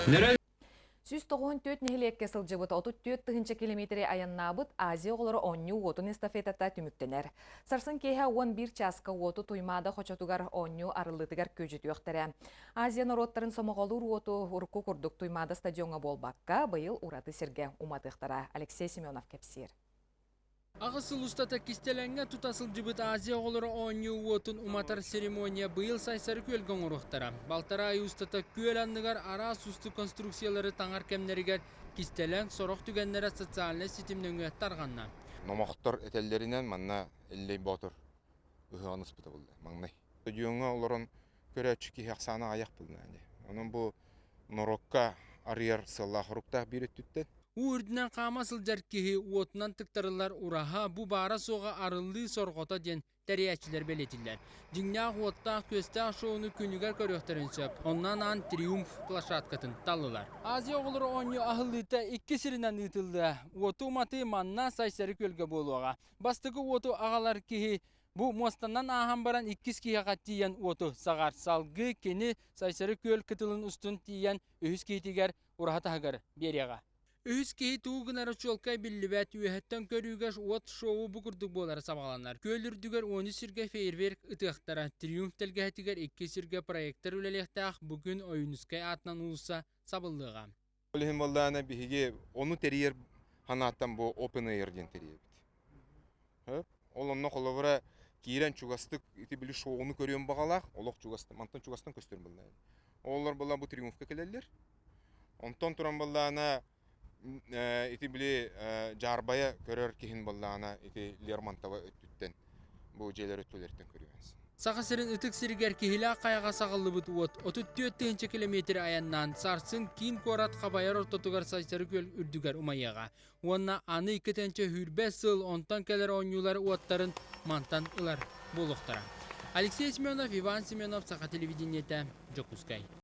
194 нэһилиэккэ сылдьыбыт 34 тыһыынча километри айаннаабыт Азия оҕолоро оонньуу уотун эстафетата түмүктэнэр. Сарсын киэһэ 11 чааска уоту Туймаада хочотугар оонньуу арыллыытыгар күөдьүтүөхтэрэ. Азия норуоттарын сомоҕолуур уоту урукку курдук Туймаада стадиоҥҥа буолбакка, быйыл ураты сиргэ уматыахтара. Алексей Семенов кэпсиир. Аҕыс сыл устата кистэлэҥҥэ тута сылдьыбыт Азия оҕолоро оонньуу уотун уматар церемония быйыл Сайсары күөлгэ оҥоруохтара. Балтараа ый устата күөл анныгар араас уустук конструкциялары таҥар кэмнэригэр кистэлэҥ сорох түгэннэрэ социальнай ситим нөҥүө тарҕанна. Номохтор этэллэринэн манна Эллэй Боотур ыһыаҕын ыспыта буолла маҥнай. Стадиоҥҥа олорон көрөөччү киһи ахсаана аҕыйах буолла ини. Онон бу норуокка арыйар сыаллаах-соруктаах биир өттүттэн. Уу үрдүнэн хаама сылдьар киһи уотунан тыктарыллар ураһа бу баара-суоҕа арыллыы сорҕото диэн тэрийээччилэр бэлиэтииллэр. Дьиҥнээх уоттаах-күөстээх шоуну күнүгэр көрүөхтэрин сөп. Онно анаан Триумф площадкатын таллылар. Азия оҕолоро оонньуу аһыллыыта икки сиринэн ыытыллыа. Уоту уматыы манна Сайсары күөлгэ буолуоҕа. Бастакы уоту аҕалар киһи Бу муостанан ааһан баран иккис киһиэхэ тиийэн уоту саҕар. Салгыы кини Сайсары күөл кытылын устун тиийэн үһүс киһитигэр ураһа таһыгар биэриэҕэ. Үһүс киһи тугу гынара чуолкай биллибэт, үөһэттэн көрүүгэ уот шоу бу курдук буолара сабаҕаланар. Күөл үрдүгэр 13 сиргэ фейерверк ытыахтара. Триумф тэлгэһэтигэр икки сиргэ проектор үлэлиэхтээх, бу күн Ойуунускай аатынан уулусса сабыллыаҕа. Ол иһин буоллаҕына биһиги ону тэрийэр санааттан бу Open Air диэн тэрийэбит. Ол онно холобура киирэн чугастык ити били шоуну көрүөн баҕалаах, олох чугастан, мантан чугастан көстөр буоллаҕына. Олор буолла бу триумфка кэлэллэр. Онтон туран буоллаҕына ити били дьаарбайа көрөр киһин буоллаҕына ити Лермонтова өттүттэн бу дьиэлэр өттүлэриттэн көрүөхсүн. Саха сирин ытык сиригэр Киһилээх хайаҕа саҕыллыбыт уот 34 тыһыынча километр айаннаан сарсын киин куорат хабайар ортотугар Сайсары күөл үрдүгэр умайыаҕа. Уонна аны 2 сүүс сыл онтон кэлэр оонньуулар уоттарын мантан ылар буолуохтара. Алексей Семенов, Иван Семенов, Саха телевидениетэ, Дьокуускай.